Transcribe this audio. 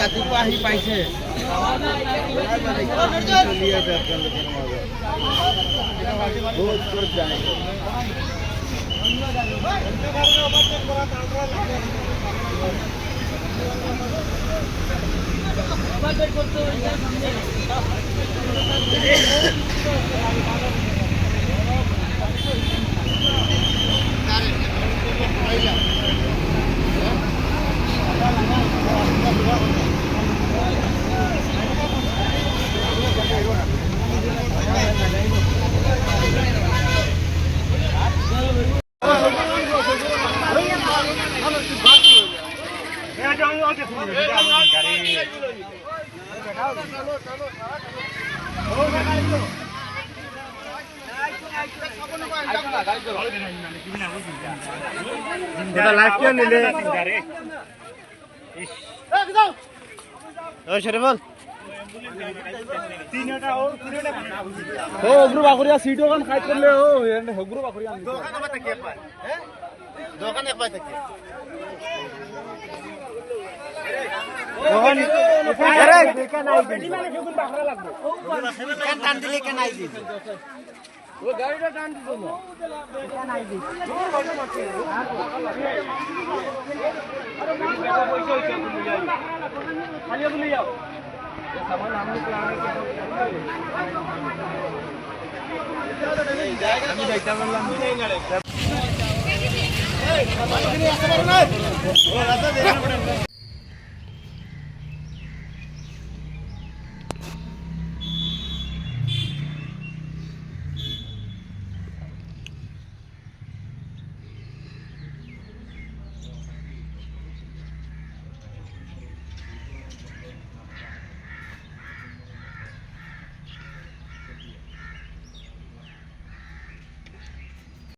ৰাতিপুৱা আহি পাইছে। চলি আছে আপোনালোকৰ মাজত, বহুত ক'ত যায়। লাইভ কিয় নিলে? শরীফুল, ও অগ্রু বাকরিয়া সিট ওখান খাইত করলে ও হগ্রু বাকরিয়া। দোকানে পাই থাকে। টান দিলে কেন I দিছে? ও গাড়িটা টান দিছো না? আমি যাইতে পারলাম।